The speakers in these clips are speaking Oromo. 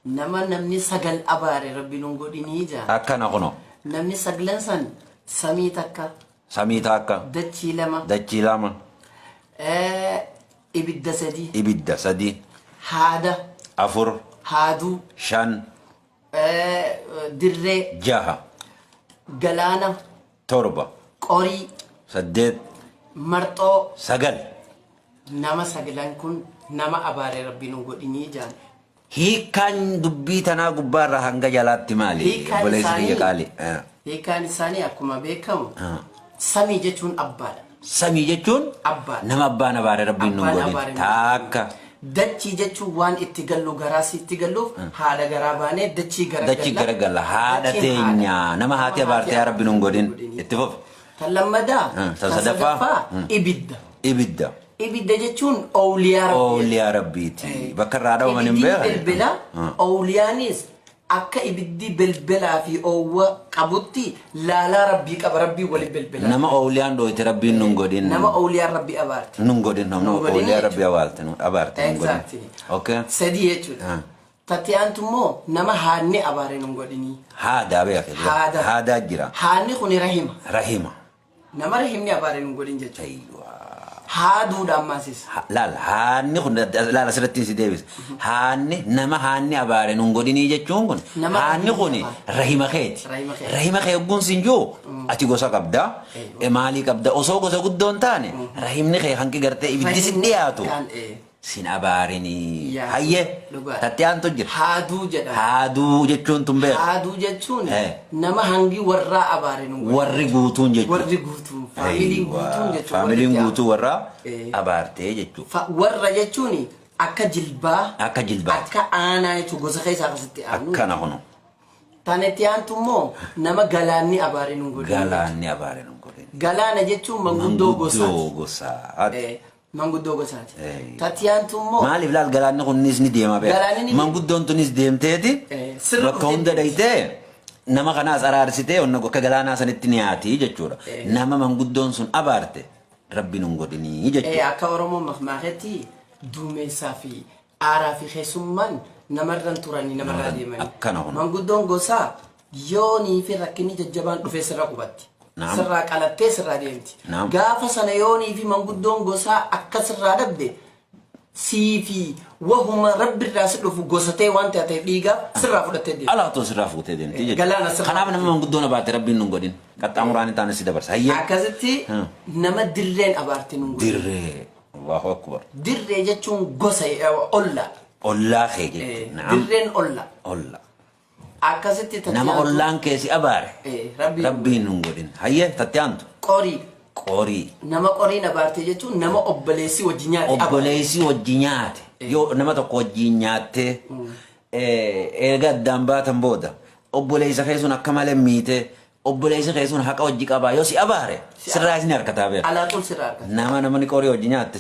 Nama namni sagal abaare Rabbi nun godhinii jaa. Akkana kuno. Namni saglan san samii takka, Samii takka. Dachii lama, Dachii lama. Ibidda sadi, Ibidda sadi. Haada, Afur. Haaduu, Shan. Dirree, Jaha. Galaana, Torba. Qorii, Saddeet. Marxoo, Sagal. Nama saglan kun nama abaare Rabbi nun godhinii jaan. Hiikkaan dubbii tanaa gubbaarraa hanga jalaatti maali? Hiikkaan Obboleessi kiyya isaanii qaali. Eh. Hiikkaan isaanii akkuma beekamu Ah. samii jechuun abbaadha. Samii jechuun Abbaadha. nama abbaan abaare Rabbiin nun Abbaan godhin. abaare nun Taakka. Dachii jechuun waan itti gallu garaa itti galluuf haadha garaa baanee dachii gara Dachii galla. gara galla. Haadha Dachiin teenya. haadha. Nama haati abaarte yaa Rabbi nun godhin. Itti fufi. Tan lammadaa, Tan tan sadaffaa? sadaffaa ibidda. Ibidda. Ibidda jechuun owliyaa Rabbii. Oowliyaa Rabbiiti. Bakka irraa dhawaman hin Ibiddi beekan. belbela, owliyaanis akka ibiddi belbelaa fi oowwa qabutti laalaa Rabbii qaba, Rabbii wali belbela. Nama oowliyaan dhooyte Rabbiin nun godhin. Nama owliyaan Rabbii abaarte. Nun godhin. Nama Nun godhin oowliyaa Rabbii jechuudha. awaalte nun abaarte nun godhin. Exactly. Okay. Sadii jechuudha. Tatti aantu immoo nama haadni abaare nun godhinii. Haadaa beeka. Haada. Haadaa jira. Haadni kuni rahima. Rahima. Nama rahimni abaare nun godhin jechuudha. Aywa. Haaduudha ammaasis. Laal, haanni kun laal, asirratti si deebisa. Haanni nama haanni abaare nun godhinii jechuun kun Nama haanni rahimni kun abaare. Rahima keeti. Rahima keeti. Rahima kee hogguun sin jiru ati gosa qabda. Maalii qabda, osoo gosa guddoo hin taane rahimni kee hanqi gartee ibiddi si Rahimni dhiyaatu. kaan Sin abaarinii. Yaa, Hayyee. Dhugaadha. Tatti aantu jira. Haaduu jedhama. Haaduu jechuun tun beeku. Haaduu jechuun Eh. nama hangi warraa abaare nun godhin. Warri guutuun jechuudha. Warri guutuun, faamiliin Aywa. guutuun jechuudha. Faamiliin Walitti guutuu warraa Eh. abaartee jechuudha. Warra jechuun akka jilbaa. Akka jilbaati. Akka aanaa jechuun gosa keessaa akkasitti aanu. Akkana kunu. Tan itti aantu immoo nama galaanni abaare nun godhin. Galaanni abaare nun godhin. Galaana jechuun manguddoo gosaati. Manguddoo gosaati. Manguddoo gosaati. Eh. Tatti aantu immoo Maaliif laal, galaanni kunis ni deema beeka. Galaanni ni deema. Manguddoon tunis deemteeti Sirra bakka dhuftee hunda deemti. dhayitee nama kanaas araarsitee onna akka galaanaa sanitti ni haati jechuudha. Nama manguddoon sun abaarte Rabbi nun godhinii jechuudha. Akka Oromoo makmaaketti duumessaa fi aaraa fi keessummaan namarran turanii namarraa deemanii. Akkana kun. Manguddoon gosaa yoonii fi rakkinni jajjabaan dhufee sirra qubatti. Sirraa qalattee sirraa deemti. Gaafa sana yoonii fi manguddoon gosaa akka sirraa dhabde sii fi wahuma Rabbirraa si dhufu gosatee waan taateef dhiigaa sirraa fudhattee deemti. Alaatoo sirraa fuutee deemti jechuudha. Galaana sirraa Kanaaf nama manguddoon abaarte Rabbiin nun godhin. Qaxxaamuraan hin taane si dabarsa. Hayyee. Akkasitti nama dirreen abaarte nun godhin. Dirree. Allahu akbar. Dirree jechuun gosa olla. Ollaa kee jechuudha. Naam. Dirreen olla. Olla. Akkasitti tatti Nama aantu ollaan kee si abaare. Rabbiin Rabbiin nun godhin. Hayyee, tatti aantu. Qorii. Qorii. Nama qoriin abaarte jechuun nama obboleessi wajji nyaate abaarte. Obboleessi wajji nyaate. Yoo nama tokko wajjiin nyaattee erga addaan baatan booda obboleessa kee sun akka malee miitee obboleessi kee sun haqa hojii qabaa yoo si abaare sirraa isin harkataa beeka. Alaaxuun sirraa argata. Nama namni qorii hojii nyaatte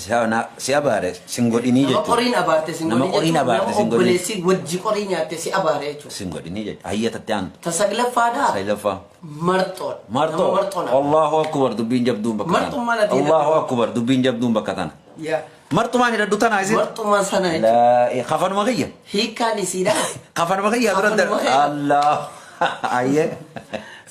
si abaare sin godhinii Nama jechuudha. qoriin abaarte sin Nama godhin qoriin jechuun abaarte nama sin godhin. obboleessi wajji qorii nyaatte si abaare jechuudha. Sin godhinii jechuudha. Hayya, tatti aantu. Ta saglaffaadhaa Saglaffaa. marxoodha. Marxoo. Nama marxoon abaare. Allahu akbar, dubbiin jabduun bakka tana. Marxummaan ati Allahu hidhadhu. akbar, dubbiin jabduun bakka tana. Yaa. Marxumaan hidhadhu tana isin. Marxumaa sana jechuudha. Laa kafanuma kiyya. Hiikkaan isiidha. Kafanuma kiyya dura Kafanuma kiyya. Allah. Ayyee.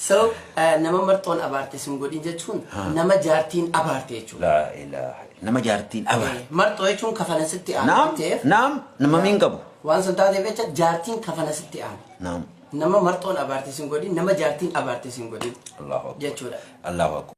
So nama marxoon abaarte sin godhin jechuun nama jaartiin abaarte jechuudha. Laa ilaaha. Nama jaartiin abaarte. Marxoo jechuun kafana sitti aanu Naam. waan ta'eef Naam, nama miin qabu. waan sun taateef jecha jaartiin kafana sitti aanu. Naam. Nama marxoon abaarte sin godhin, nama jaartiin abaarte sin godhin Allahu akbar. jechuudha. Allahu akbar.